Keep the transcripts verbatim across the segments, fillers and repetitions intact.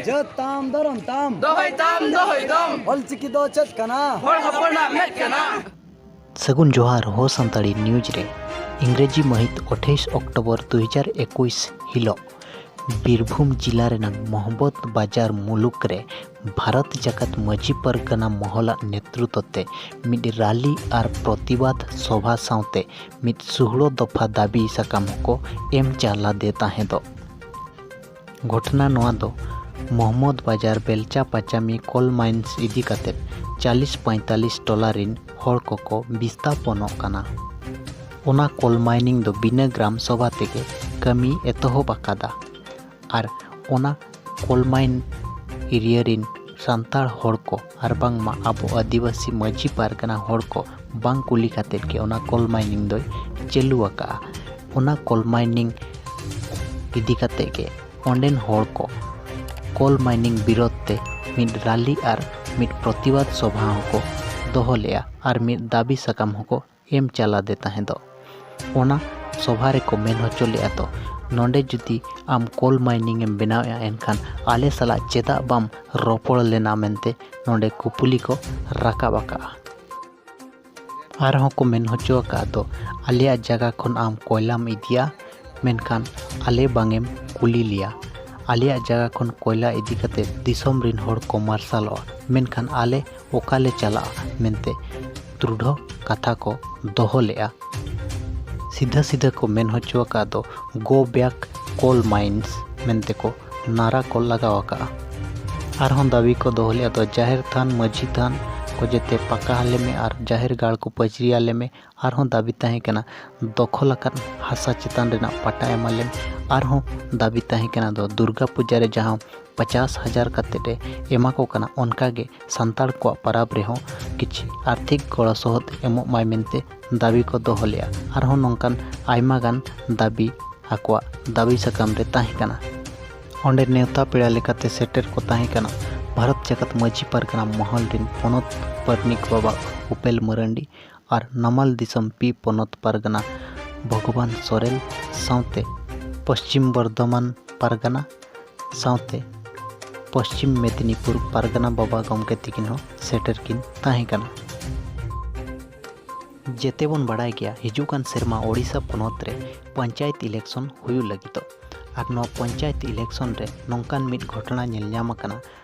ᱡᱟᱹᱛ ᱛᱟᱢ, ᱫᱷᱚᱨᱚᱢ ᱛᱟᱢ, ᱫᱚᱦᱚᱭ ᱛᱟᱢ, ᱫᱚᱦᱚᱭ ᱛᱟᱢ᱾ ᱚᱞᱪᱤᱠᱤ ᱫᱚ ᱪᱮᱫ ᱠᱟᱱᱟ? ᱦᱚᱲ ᱦᱚᱯᱚᱱᱟᱜ ᱢᱮᱫ ᱠᱟᱱᱟ᱾ ᱥᱟᱹᱜᱩᱱ ᱡᱚᱦᱟᱨ ᱦᱳ ᱥᱟᱱᱛᱟᱲᱤ ᱱᱤᱭᱩᱡᱽ ᱨᱮ᱾ ᱤᱝᱨᱮᱡᱤ ᱢᱟᱹᱦᱤᱛ ᱟᱴᱷᱟᱭᱤᱥ ᱚᱠᱴᱳᱵᱚᱨ ᱫᱩ ᱦᱟᱡᱟᱨ ᱮᱠᱩᱥ ᱦᱤᱞᱳᱜ ᱵᱤᱨᱵᱷᱩᱢ ᱡᱤᱞᱟ ᱨᱮᱱᱟᱜ ᱢᱚᱦᱚᱢᱵᱚᱛ ᱵᱟᱡᱟᱨ ᱢᱩᱞᱩᱠ ᱨᱮ ᱵᱷᱟᱨᱚᱛ ᱡᱟᱠᱟᱛ ᱢᱟᱹᱡᱷᱤ ᱯᱟᱨᱜᱟᱱᱟ ᱢᱚᱦᱚᱞᱟᱜ ᱱᱮᱛᱨᱩᱛᱛᱚ ᱛᱮ ᱢᱤᱫ ᱨᱟᱞᱤ ᱟᱨ ᱯᱨᱚᱛᱤᱵᱟᱫ ᱥᱚᱵᱷᱟ ᱥᱟᱶᱛᱮ ᱢᱤᱫ ᱥᱩᱦᱲᱚ ᱫᱚᱯᱷᱟ ᱫᱟᱹᱵᱤ ᱥᱟᱠᱟᱢ ᱦᱚᱸᱠᱚ ᱮᱢ ᱪᱟᱞ ᱟᱫᱮ ᱛᱟᱦᱮᱸᱫᱚᱜ᱾ ᱜᱷᱚᱴᱱᱟ ᱱᱚᱣᱟ ᱫᱚ ᱢᱚᱦᱢᱚᱫ ᱵᱟᱡᱟᱨ ᱵᱮᱞᱪᱟ ᱯᱟᱪᱟᱢᱤ ᱠᱳᱞ ᱢᱟᱭᱤᱱᱥ ᱤᱫᱤ ᱠᱟᱛᱮ ᱪᱟᱞᱤᱥ ᱯᱚᱸᱭᱛᱟᱞᱤᱥ ᱴᱚᱞᱟ ᱨᱤᱱ ᱦᱚᱲ ᱠᱚᱠᱚ ᱵᱤᱥᱛᱟᱯᱚᱱᱚᱜ ᱠᱟᱱᱟ᱾ ᱚᱱᱟ ᱠᱳᱞ ᱢᱟᱭᱱᱤᱝ ᱫᱚ ᱵᱤᱱᱟᱹ ᱜᱨᱟᱢ ᱥᱚᱵᱷᱟ ᱛᱮᱜᱮ ᱠᱟᱹᱢᱤ ᱮᱛᱚᱦᱚᱵ ᱟᱠᱟᱫᱟ᱾ ᱟᱨ ᱚᱱᱟ ᱠᱳᱞ ᱢᱟᱭᱤᱱ ᱮᱨᱤᱭᱟ ᱨᱤᱱ ᱥᱟᱱᱛᱟᱲ ᱦᱚᱲ ᱠᱚ ᱟᱨ ᱵᱟᱝᱢᱟ ᱟᱵᱚ ᱟᱹᱫᱤᱵᱟᱹᱥᱤ ᱢᱟᱹᱡᱷᱤ ᱯᱟᱨᱜᱟᱱᱟ ᱦᱚᱲ ᱠᱚ ᱵᱟᱝ ᱠᱩᱞᱤ ᱠᱟᱛᱮᱫ ᱜᱮ ᱚᱱᱟ ᱠᱳᱞ ᱢᱟᱭᱱᱤᱝ ᱫᱚᱭ ᱪᱟᱹᱞᱩ ᱟᱠᱟᱫᱼᱟ᱾ ᱚᱱᱟ ᱠᱳᱞ ᱢᱟᱭᱱᱤᱝ ᱤᱫᱤ ᱠᱟᱛᱮᱫ ᱜᱮ ᱚᱸᱰᱮᱱ ᱦᱚᱲ ᱠᱚ ᱠᱳᱞ ᱢᱟᱭᱱᱤᱝ ᱵᱤᱨᱳᱫᱷ ᱛᱮ ᱢᱤᱫ ᱨᱟᱞᱤ ᱟᱨ ᱢᱤᱫ ᱯᱨᱚᱛᱤᱵᱟᱫ ᱥᱚᱵᱷᱟ ᱦᱚᱸᱠᱚ ᱫᱚᱦᱚ ᱞᱮᱫᱼᱟ ᱟᱨ ᱢᱤᱫ ᱫᱟᱹᱵᱤ ᱥᱟᱠᱟᱢ ᱦᱚᱸᱠᱚ ᱮᱢ ᱪᱟᱞ ᱟᱫᱮ ᱛᱟᱦᱮᱸᱫᱚᱜ᱾ ᱚᱱᱟ ᱥᱚᱵᱷᱟ ᱨᱮᱠᱚ ᱢᱮᱱ ᱦᱚᱪᱚ ᱞᱮᱫᱼᱟ ᱫᱚ, ᱱᱚᱰᱮ ᱡᱩᱫᱤ ᱟᱢ ᱠᱳᱞ ᱢᱟᱭᱱᱤᱝ ᱮᱢ ᱵᱮᱱᱟᱣᱮᱫᱼᱟ, ᱮᱱᱠᱷᱟᱱ ᱟᱞᱮ ᱥᱟᱞᱟᱜ ᱪᱮᱫᱟᱜ ᱵᱟᱢ ᱨᱚᱯᱚᱲ ᱞᱮᱱᱟ ᱢᱮᱱᱛᱮ ᱱᱚᱰᱮ ᱠᱩᱯᱩᱞᱤ ᱠᱚ ᱨᱟᱠᱟᱵ ᱟᱠᱟᱫᱼᱟ᱾ ᱟᱨᱦᱚᱸ ᱠᱚ ᱢᱮᱱ ᱦᱚᱪᱚ ᱟᱠᱟᱫ ᱫᱚ, ᱟᱞᱮᱭᱟᱜ ᱡᱟᱭᱜᱟ ᱠᱷᱚᱱ ᱟᱢ ᱠᱚᱭᱞᱟᱢ ᱤᱫᱤᱭᱟ, ᱢᱮᱱᱠᱷᱟᱱ ᱟᱞᱮ ᱵᱟᱝ ᱮᱢ ᱠᱩᱞᱤ ᱞᱮᱭᱟ᱾ ᱟᱞᱮᱭᱟᱜ ᱡᱟᱭᱜᱟ ᱠᱷᱚᱱ ᱠᱚᱭᱞᱟ ᱤᱫᱤ ᱠᱟᱛᱮ ᱫᱤᱥᱚᱢ ᱨᱤᱱ ᱦᱚᱲ ᱠᱚ ᱢᱟᱨᱥᱟᱞᱚᱜᱼᱟ, ᱢᱮᱱᱠᱷᱟᱱ ᱟᱞᱮ ᱚᱠᱟ ᱞᱮ ᱪᱟᱞᱟᱜᱼᱟ ᱢᱮᱱᱛᱮ ᱫᱨᱩᱰᱷᱚ ᱠᱟᱛᱷᱟ ᱠᱚ ᱫᱚᱦᱚ ᱞᱮᱫᱼᱟ᱾ ᱥᱤᱫᱷᱟᱹ ᱥᱤᱫᱷᱟᱹ ᱠᱚ ᱢᱮᱱ ᱦᱚᱪᱚ ᱟᱠᱟᱫ ᱫᱚ, "Go back coal mines" ᱢᱮᱱᱛᱮ ᱠᱚ ᱱᱟᱨᱟ ᱠᱚ ᱞᱟᱜᱟᱣ ᱟᱠᱟᱫᱼᱟ᱾ ᱟᱨᱦᱚᱸ ᱫᱟᱹᱵᱤ ᱠᱚ ᱫᱚᱦᱚ ᱞᱮᱫᱼᱟ ᱫᱚ, ᱡᱟᱦᱮᱨ ᱛᱷᱟᱱ, ᱢᱟᱹᱡᱷᱤ ᱛᱷᱟᱱ ᱠᱚ ᱡᱮᱛᱮ ᱯᱟᱠᱟ ᱟᱞᱮ ᱢᱮ ᱟᱨ ᱡᱟᱦᱮᱨ ᱜᱟᱲ ᱠᱚ ᱯᱟᱹᱪᱨᱤ ᱟᱞᱮ ᱢᱮ᱾ ᱟᱨᱦᱚᱸ ᱫᱟᱹᱵᱤ ᱛᱟᱦᱮᱸ ᱠᱟᱱᱟ ᱫᱚᱠᱷᱚᱞ ᱟᱠᱟᱫ ᱦᱟᱥᱟ ᱪᱮᱛᱟᱱ ᱨᱮᱱᱟᱜ ᱯᱟᱴᱟ ᱮᱢ ᱟᱞᱮᱢ᱾ ᱟᱨᱦᱚᱸ ᱫᱟᱹᱵᱤ ᱛᱟᱦᱮᱸ ᱠᱟᱱᱟ ᱫᱚ ᱫᱩᱨᱜᱟ ᱯᱩᱡᱟ ᱨᱮ ᱡᱟᱦᱟᱸ ᱯᱚᱪᱟᱥ ᱦᱟᱡᱟᱨ ᱠᱟᱛᱮᱫ ᱮ ᱮᱢᱟ ᱠᱚ ᱠᱟᱱᱟ, ᱚᱱᱠᱟ ᱜᱮ ᱥᱟᱱᱛᱟᱲ ᱠᱚᱣᱟᱜ ᱯᱟᱨᱟᱵᱽ ᱨᱮᱦᱚᱸ ᱠᱤᱪᱷᱤ ᱟᱨᱛᱷᱤᱠ ᱜᱚᱲᱚ ᱥᱚᱦᱚᱫ ᱮᱢᱚᱜ ᱢᱟᱭ ᱢᱮᱱᱛᱮ ᱫᱟᱹᱵᱤ ᱠᱚ ᱫᱚᱦᱚ ᱞᱮᱫᱼᱟ᱾ ᱟᱨᱦᱚᱸ ᱱᱚᱝᱠᱟᱱ ᱟᱭᱢᱟ ᱜᱟᱱ ᱫᱟᱹᱵᱤ ᱟᱠᱚᱣᱟᱜ ᱫᱟᱹᱵᱤ ᱥᱟᱠᱟᱢ ᱨᱮ ᱛᱟᱦᱮᱸ ᱠᱟᱱᱟ᱾ ᱚᱸᱰᱮ ᱱᱮᱣᱛᱟ ᱯᱮᱲᱟ ᱞᱮᱠᱟᱛᱮ ᱥᱮᱴᱮᱨ ᱠᱚ ᱛᱟᱦᱮᱸ ᱠᱟᱱᱟ ᱵᱷᱟᱨᱚᱛ ᱡᱟᱠᱟᱛ ᱢᱟᱹᱡᱷᱤ ᱯᱟᱨᱜᱟᱱᱟ ᱢᱚᱦᱚᱞ ᱨᱤᱱ ᱯᱚᱱᱚᱛ ᱯᱟᱨᱱᱤᱠ ᱵᱟᱵᱟ ᱩᱯᱮᱞ ᱢᱟᱨᱟᱱᱰᱤ ᱟᱨ ᱱᱟᱢᱟᱞ ᱫᱤᱥᱚᱢ ᱯᱤ ᱯᱚᱱᱚᱛ ᱯᱟᱨᱜᱟᱱᱟ ᱵᱷᱚᱜᱚᱵᱟᱱ ᱥᱚᱨᱮᱱ ᱥᱟᱶᱛᱮ ᱯᱚᱥᱪᱤᱢ ᱵᱚᱨᱫᱷᱚᱢᱟᱱ ᱯᱟᱨᱜᱟᱱᱟ ᱥᱟᱶᱛᱮ ᱯᱚᱥᱪᱤᱢ ᱢᱮᱫᱤᱱᱤᱯᱩᱨ ᱯᱟᱨᱜᱟᱱᱟ ᱵᱟᱵᱟ ᱜᱚᱢᱠᱮ ᱛᱤᱠᱤᱱ ᱦᱚᱸ ᱥᱮᱴᱮᱨ ᱠᱤᱱ ᱛᱟᱦᱮᱸ ᱠᱟᱱᱟ᱾ ᱡᱮᱛᱮ ᱵᱚᱱ ᱵᱟᱲᱟᱭ ᱜᱮᱭᱟ, ᱦᱤᱡᱩᱜ ᱠᱟᱱ ᱥᱮᱨᱢᱟ ᱳᱰᱤᱥᱟ ᱯᱚᱱᱚᱛ ᱨᱮ ᱯᱚᱧᱪᱟᱭᱮᱛ ᱤᱞᱮᱠᱥᱚᱱ ᱦᱩᱭᱩᱜ ᱞᱟᱹᱜᱤᱫᱚᱜ᱾ ᱟᱨ ᱱᱚᱣᱟ ᱯᱚᱧᱪᱟᱭᱮᱛ ᱤᱞᱮᱠᱥᱚᱱ ᱨᱮ ᱱᱚᱝᱠᱟᱱ ᱢᱤᱫ ᱜᱷᱚᱴᱚᱱᱟ ᱧᱮᱞ ᱧᱟᱢ ᱟᱠᱟᱱᱟ,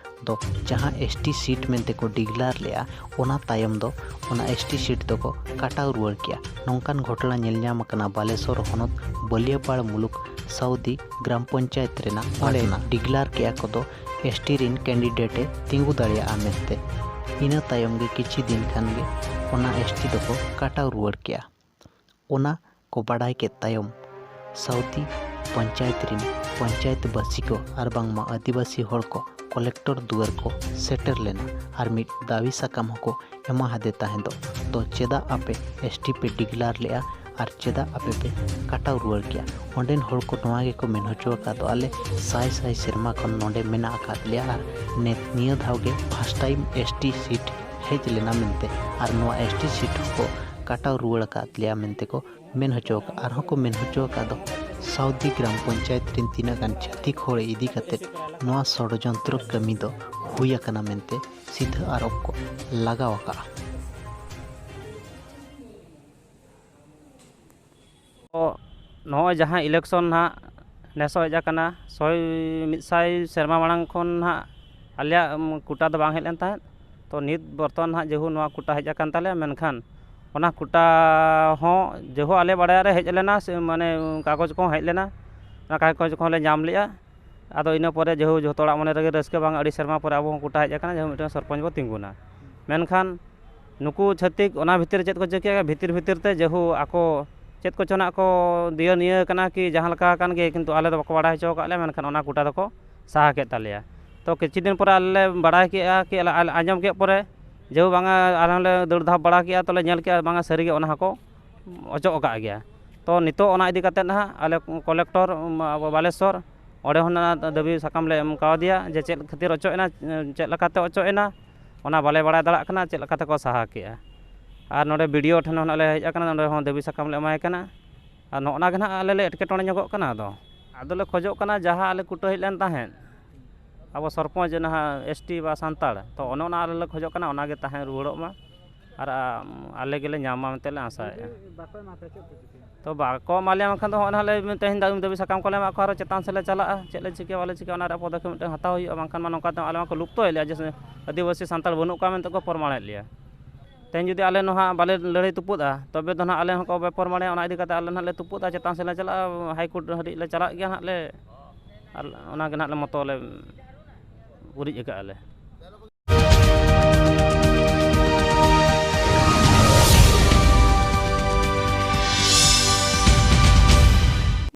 ᱫᱚ ᱡᱟᱦᱟᱸ ᱮᱥ ᱴᱤ ᱥᱤᱴ ᱢᱮᱱᱛᱮ ᱠᱚ ᱰᱤᱜᱽᱞᱟᱨ ᱞᱮᱜᱼᱟ, ᱚᱱᱟ ᱛᱟᱭᱚᱢ ᱫᱚ ᱚᱱᱟ ᱮᱥ ᱴᱤ ᱥᱤᱴ ᱫᱚᱠᱚ ᱠᱟᱴᱟᱣ ᱨᱩᱣᱟᱹᱲ ᱠᱮᱜᱼᱟ᱾ ᱱᱚᱝᱠᱟᱱ ᱜᱷᱚᱴᱚᱱᱟ ᱧᱮᱞ ᱧᱟᱢ ᱟᱠᱟᱱᱟ ᱵᱟᱞᱮᱥᱚᱨ ᱦᱚᱱᱚᱛ ᱵᱟᱹᱞᱤᱭᱟᱹᱯᱟᱲ ᱢᱩᱞᱩᱠ ᱥᱟᱣᱫᱤ ᱜᱨᱟᱢ ᱯᱚᱧᱪᱟᱭᱮᱛ ᱨᱮᱱᱟᱜ᱾ ᱚᱸᱰᱮ ᱰᱤᱜᱽᱞᱟᱨ ᱠᱮᱜᱼᱟ ᱠᱚ ᱫᱚ ᱮᱥ ᱴᱤ ᱨᱤᱱ ᱠᱮᱱᱰᱤᱰᱮᱴ ᱮ ᱛᱤᱸᱜᱩ ᱫᱟᱲᱮᱭᱟᱜᱼᱟ ᱢᱮᱱᱛᱮ᱾ ᱤᱱᱟᱹ ᱛᱟᱭᱚᱢ ᱜᱮ ᱠᱤᱪᱷᱤ ᱫᱤᱱ ᱠᱷᱟᱱ ᱜᱮ ᱚᱱᱟ ᱮᱥ ᱴᱤ ᱫᱚᱠᱚ ᱠᱟᱴᱟᱣ ᱨᱩᱣᱟᱹᱲ ᱠᱮᱜᱼᱟ᱾ ᱚᱱᱟ ᱠᱚ ᱵᱟᱰᱟᱭ ᱠᱮᱫ ᱛᱟᱭᱚᱢ, ᱥᱟᱣᱫᱤ ᱯᱚᱧᱪᱟᱭᱮᱛ ᱨᱤᱱ ᱯᱚᱧᱪᱟᱭᱮᱛ ᱵᱟᱹᱥᱤ ᱠᱚ ᱟᱨ ᱵᱟᱝᱢᱟ ᱟᱹᱫᱤᱵᱟᱹᱥᱤ ᱦᱚᱲ ᱠᱚ ᱠᱚᱞᱮᱠᱴᱚᱨ ᱫᱩᱣᱟᱹᱨ ᱠᱚ ᱥᱮᱴᱮᱨ ᱞᱮᱱᱟ ᱟᱨ ᱢᱤᱫ ᱫᱟᱹᱵᱤ ᱥᱟᱠᱟᱢ ᱦᱚᱸᱠᱚ ᱮᱢᱟ ᱦᱟᱫᱮ ᱛᱟᱦᱮᱸᱫᱚᱜ, ᱫᱚ ᱪᱮᱫᱟᱜ ᱟᱯᱮ ᱮᱥ ᱴᱤ ᱯᱮ ᱰᱤᱜᱽᱞᱟᱨ ᱞᱮᱜᱼᱟ ᱟᱨ ᱪᱮᱫᱟᱜ ᱟᱯᱮ ᱯᱮ ᱠᱟᱴᱟᱣ ᱨᱩᱣᱟᱹᱲ ᱠᱮᱜᱼᱟ? ᱚᱸᱰᱮᱱ ᱦᱚᱲ ᱠᱚ ᱱᱚᱣᱟ ᱜᱮᱠᱚ ᱢᱮᱱ ᱦᱚᱪᱚ ᱟᱠᱟᱫ, ᱟᱞᱮ ᱥᱟᱭ ᱥᱟᱭ ᱥᱮᱨᱢᱟ ᱠᱷᱚᱱ ᱱᱚᱰᱮ ᱢᱮᱱᱟᱜ ᱟᱠᱟᱫ ᱞᱮᱭᱟ ᱟᱨ ᱱᱤᱛ ᱱᱤᱭᱟᱹ ᱫᱷᱟᱣ ᱜᱮ first time S T seat ᱦᱮᱡ ᱞᱮᱱᱟ ᱢᱮᱱᱛᱮ, ᱟᱨ ᱱᱚᱣᱟ ᱮᱥ ᱴᱤ ᱥᱤᱴ ᱦᱚᱸᱠᱚ ᱠᱟᱴᱟᱣ ᱨᱩᱣᱟᱹᱲ ᱟᱠᱟᱫ ᱞᱮᱭᱟ ᱢᱮᱱᱛᱮ ᱠᱚ ᱢᱮᱱ ᱦᱚᱪᱚ ᱟᱠᱟᱫ᱾ ᱟᱨᱦᱚᱸ ᱠᱚ ᱢᱮᱱ ᱦᱚᱪᱚ ᱟᱠᱟᱫ ᱫᱚ, ᱥᱟᱣᱫᱤ ᱜᱨᱟᱢ ᱯᱚᱧᱪᱟᱭᱮᱛ ᱨᱮᱱ ᱛᱤᱱᱟᱹᱜ ᱜᱟᱱ ᱪᱷᱟᱹᱛᱤᱠ ᱦᱚᱲ ᱤᱫᱤ ᱠᱟᱛᱮ ᱱᱚᱣᱟ ᱥᱚᱲᱡᱚᱱᱛᱨᱚ ᱠᱟᱹᱢᱤ ᱫᱚ ᱦᱩᱭ ᱟᱠᱟᱱᱟ ᱢᱮᱱᱛᱮ ᱥᱤᱫᱷᱟᱹ ᱟᱨᱳᱯ ᱠᱚ ᱞᱟᱜᱟᱣ ᱟᱠᱟᱫᱼᱟ᱾ ᱛᱚ ᱱᱚᱜᱼᱚᱭ ᱡᱟᱦᱟᱸ ᱤᱞᱮᱠᱥᱚᱱ ᱱᱟᱦᱟᱜ ᱱᱮᱥᱚᱜ ᱦᱮᱡ ᱟᱠᱟᱱᱟ, ᱥᱚᱭ, ᱢᱤᱫ ᱥᱟᱭ ᱥᱮᱨᱢᱟ ᱢᱟᱲᱟᱝ ᱠᱷᱚᱱ ᱱᱟᱦᱟᱜ ᱟᱞᱮᱭᱟᱜ, ᱩᱢ, ᱠᱳᱴᱟ ᱫᱚ ᱵᱟᱝ ᱦᱮᱡ ᱞᱮᱱ ᱛᱟᱦᱮᱸᱫ᱾ ᱛᱚ ᱱᱤᱛ ᱵᱚᱨᱛᱚᱢᱟᱱ ᱱᱟᱦᱟᱜ ᱡᱮᱦᱩ ᱱᱚᱣᱟ ᱠᱳᱴᱟ ᱦᱮᱡ ᱟᱠᱟᱱ ᱛᱟᱞᱮᱭᱟ, ᱢᱮᱱᱠᱷᱟᱱ ᱚᱱᱟ ᱠᱳᱴᱟ ᱦᱚᱸ ᱡᱮᱦᱩ ᱟᱞᱮ ᱵᱟᱲᱟᱭ ᱨᱮ ᱦᱮᱡ ᱞᱮᱱᱟ, ᱥᱮ ᱢᱟᱱᱮ ᱠᱟᱜᱚᱡᱽ ᱠᱚᱦᱚᱸ ᱦᱮᱡ ᱞᱮᱱᱟ, ᱚᱱᱟ ᱠᱟᱜᱚᱡᱽ ᱠᱚᱦᱚᱸ ᱞᱮ ᱧᱟᱢ ᱞᱮᱜᱼᱟ᱾ ᱟᱫᱚ ᱤᱱᱟᱹ ᱯᱚᱨᱮ ᱡᱮᱦᱩ ᱡᱷᱚᱛᱚ ᱦᱚᱲᱟᱜ ᱢᱚᱱᱮ ᱨᱮᱜᱮ ᱨᱟᱹᱥᱠᱟᱹ, ᱵᱟᱝ ᱟᱹᱰᱤ ᱥᱮᱨᱢᱟ ᱯᱚᱨᱮ ᱟᱵᱚ ᱦᱚᱸ ᱠᱳᱴᱟ ᱦᱮᱡ ᱟᱠᱟᱱᱟ, ᱡᱮᱦᱩ ᱢᱤᱫᱴᱟᱝ ᱥᱚᱨᱯᱚᱧᱪ ᱵᱚ ᱛᱤᱸᱜᱩᱱᱟ᱾ ᱢᱮᱱᱠᱷᱟᱱ ᱱᱩᱠᱩ ᱪᱷᱟᱹᱛᱤᱠ ᱚᱱᱟ ᱵᱷᱤᱛᱤᱨ ᱨᱮ ᱪᱮᱫ ᱠᱚ ᱪᱤᱠᱟᱹᱭᱟ, ᱵᱷᱤᱛᱤᱨ ᱵᱷᱤᱛᱤᱨ ᱛᱮ ᱡᱮᱦᱩ ᱟᱠᱚ ᱪᱮᱫ ᱠᱚᱪᱚ ᱱᱟᱜ ᱠᱚ ᱫᱤᱭᱟᱹ ᱱᱤᱭᱟᱹ ᱠᱟᱱᱟ ᱠᱤ ᱡᱟᱦᱟᱸ ᱞᱮᱠᱟ ᱟᱠᱟᱱ ᱜᱮ, ᱠᱤᱱᱛᱩ ᱟᱞᱮ ᱫᱚ ᱵᱟᱠᱚ ᱵᱟᱲᱟᱭ ᱦᱚᱪᱚ ᱟᱠᱟᱫ ᱞᱮᱭᱟ, ᱢᱮᱱᱠᱷᱟᱱ ᱚᱱᱟ ᱠᱳᱴᱟ ᱫᱚᱠᱚ ᱥᱟᱦᱟ ᱠᱮᱫ ᱛᱟᱞᱮᱭᱟ᱾ ᱛᱚ ᱠᱤᱪᱷᱩ ᱫᱤᱱ ᱯᱚᱨᱮ ᱟᱞᱮ ᱞᱮ ᱵᱟᱲᱟᱭ ᱠᱮᱜᱼᱟ ᱠᱤ, ᱟᱞᱮ, ᱟᱞᱮ ᱟᱸᱡᱚᱢ ᱠᱮᱫ ᱯᱚᱨᱮ ᱡᱮᱦᱩ ᱵᱟᱝᱟ, ᱟᱞᱮ ᱦᱚᱸᱞᱮ ᱫᱟᱹᱲ ᱫᱷᱟᱯ ᱵᱟᱲᱟ ᱠᱮᱜᱼᱟ, ᱛᱚᱞᱮ ᱧᱮᱞ ᱠᱮᱜᱼᱟ ᱵᱟᱝᱟ ᱥᱟᱹᱨᱤᱜᱮ ᱚᱱᱟ ᱦᱚᱸᱠᱚ ᱚᱪᱚᱜ ᱟᱠᱟᱫ ᱜᱮᱭᱟ᱾ ᱛᱚ ᱱᱤᱛᱚᱜ ᱚᱱᱟ ᱤᱫᱤ ᱠᱟᱛᱮᱫ ᱱᱟᱦᱟᱜ ᱟᱞᱮ ᱠᱚᱞᱮᱠᱴᱚᱨ, ᱩᱢ, ᱟᱵᱚ ᱵᱟᱞᱮᱥᱚᱨ, ᱚᱸᱰᱮ ᱦᱚᱸ ᱚᱱᱟ ᱫᱟᱹᱵᱤ ᱥᱟᱠᱟᱢ ᱞᱮ ᱮᱢ ᱠᱟᱣᱫᱮᱭᱟ ᱡᱮ ᱪᱮᱫ ᱠᱷᱟᱹᱛᱤᱨ ᱚᱪᱚᱜ ᱮᱱᱟ, ᱪᱮᱫ ᱞᱮᱠᱟᱛᱮ ᱚᱪᱚᱜ ᱮᱱᱟ, ᱚᱱᱟ ᱵᱟᱞᱮ ᱵᱟᱲᱟᱭ ᱫᱟᱲᱮᱭᱟᱜ ᱠᱟᱱᱟ ᱪᱮᱫ ᱞᱮᱠᱟ ᱛᱮᱠᱚ ᱥᱟᱦᱟ ᱠᱮᱜᱼᱟ᱾ ᱟᱨ ᱱᱚᱰᱮ ᱵᱤ ᱰᱤ ᱳ ᱴᱷᱮᱱ ᱦᱚᱸ ᱱᱟᱜ ᱞᱮ ᱦᱮᱡ ᱟᱠᱟᱱᱟ, ᱱᱚᱰᱮ ᱦᱚᱸ ᱫᱟᱹᱵᱤ ᱥᱟᱠᱟᱢ ᱞᱮ ᱮᱢᱟᱭ ᱠᱟᱱᱟ᱾ ᱟᱨ ᱱᱚᱜᱼᱚ ᱱᱟ ᱜᱮ ᱱᱟᱜ ᱟᱞᱮ ᱞᱮ ᱮᱴᱠᱮᱴᱚᱬᱮ ᱧᱚᱜᱚᱜ ᱠᱟᱱᱟ᱾ ᱟᱫᱚ, ᱟᱫᱚᱞᱮ ᱠᱷᱚᱡᱚᱜ ᱠᱟᱱᱟ ᱡᱟᱦᱟᱸ ᱟᱞᱮ ᱠᱩᱴᱟᱹ ᱦᱮᱡ ᱞᱮᱱ ᱛᱟᱦᱮᱸᱫ, ᱟᱵᱚ ᱥᱚᱨᱯᱚᱧᱪ ᱡᱟᱦᱟᱸ ᱮᱥ ᱴᱤ ᱵᱟ ᱥᱟᱱᱛᱟᱲ, ᱛᱚ ᱚᱱᱮ ᱚᱱᱟ ᱟᱞᱮ ᱞᱮ ᱠᱷᱚᱡᱚᱜ ᱠᱟᱱᱟ, ᱚᱱᱟᱜᱮ ᱛᱟᱦᱮᱸ ᱨᱩᱣᱟᱹᱲᱚᱜ ᱢᱟ᱾ ᱟᱨ ᱟᱢ, ᱟᱞᱮ ᱜᱮᱞᱮ ᱧᱟᱢ ᱢᱟ ᱢᱮᱱᱛᱮ ᱞᱮ ᱟᱥᱟᱭᱮᱫᱼᱟ᱾ ᱡᱩᱫᱤ ᱵᱟᱠᱚ ᱮᱢᱟ ᱯᱮᱭᱟ, ᱪᱮᱫ ᱯᱮ ᱪᱤᱠᱟᱹᱭᱟ? ᱛᱚ ᱵᱟᱠᱚ ᱮᱢᱟ ᱞᱮᱭᱟ ᱢᱮᱱᱠᱷᱟᱱ ᱫᱚ ᱦᱚᱸᱜᱼᱚᱭ ᱱᱟᱦᱟᱜ ᱞᱮ ᱛᱮᱦᱮᱧ ᱫᱟᱹᱵᱤ ᱫᱟᱹᱵᱤ ᱥᱟᱠᱟᱢ ᱠᱚᱞᱮ ᱮᱢᱟᱜ ᱠᱚᱣᱟ, ᱟᱨᱚ ᱪᱮᱛᱟᱱ ᱥᱮᱫ ᱞᱮ ᱪᱟᱞᱟᱜᱼᱟ᱾ ᱪᱮᱫ ᱞᱮ ᱪᱤᱠᱟᱹᱭᱟ ᱵᱟᱞᱮ ᱪᱤᱠᱟᱹᱭᱟ, ᱚᱱᱟ ᱨᱮᱭᱟᱜ ᱯᱚᱫᱚᱠᱷᱮᱯ ᱢᱤᱫᱴᱟᱝ ᱦᱟᱛᱟᱣ ᱦᱩᱭᱩᱜᱼᱟ, ᱵᱟᱝᱠᱷᱟᱱ ᱢᱟ ᱱᱚᱝᱠᱟ ᱛᱮ ᱟᱞᱮ ᱢᱟᱠᱚ ᱞᱩᱯᱛᱚᱭᱮᱫ ᱞᱮᱭᱟ ᱡᱮ ᱟᱹᱫᱤᱵᱟᱹᱥᱤ ᱥᱟᱱᱛᱟᱲ ᱵᱟᱹᱱᱩᱜ ᱠᱚᱣᱟ ᱢᱮᱱᱛᱮ ᱠᱚ ᱯᱨᱚᱢᱟᱬᱮᱫ ᱞᱮᱭᱟ᱾ ᱛᱮᱦᱮᱧ ᱡᱩᱫᱤ ᱟᱞᱮ ᱱᱚᱣᱟ ᱵᱟᱞᱮ ᱞᱟᱹᱲᱦᱟᱹᱭ ᱛᱩᱯᱩᱫᱼᱟ, ᱛᱚᱵᱮ ᱫᱚ ᱱᱟᱦᱟᱜ ᱟᱞᱮ ᱦᱚᱸᱠᱚ ᱵᱮᱯᱟᱨ ᱢᱟᱱᱮ ᱚᱱᱟ ᱤᱫᱤ ᱠᱟᱛᱮ ᱟᱞᱮ ᱱᱟᱦᱟᱜ ᱞᱮ ᱛᱩᱯᱩᱫᱼᱟ, ᱪᱮᱛᱟᱱ ᱥᱮᱫ ᱞᱮ ᱪᱟᱞᱟᱜᱼᱟ, ᱦᱟᱭ ᱠᱳᱨᱴ ᱦᱟᱹᱵᱤᱡ ᱞᱮ ᱪᱟᱞᱟᱜ ᱜᱮᱭᱟ ᱱᱟᱦᱟᱜ ᱞᱮ᱾ ᱟᱨ ᱚᱱᱟ ᱜᱮ ᱱᱟᱦᱟᱜ ᱞᱮ ᱢᱚᱛᱚ ᱞᱮ ᱩᱨᱤᱡ ᱟᱠᱟᱫᱼᱟ ᱞᱮ᱾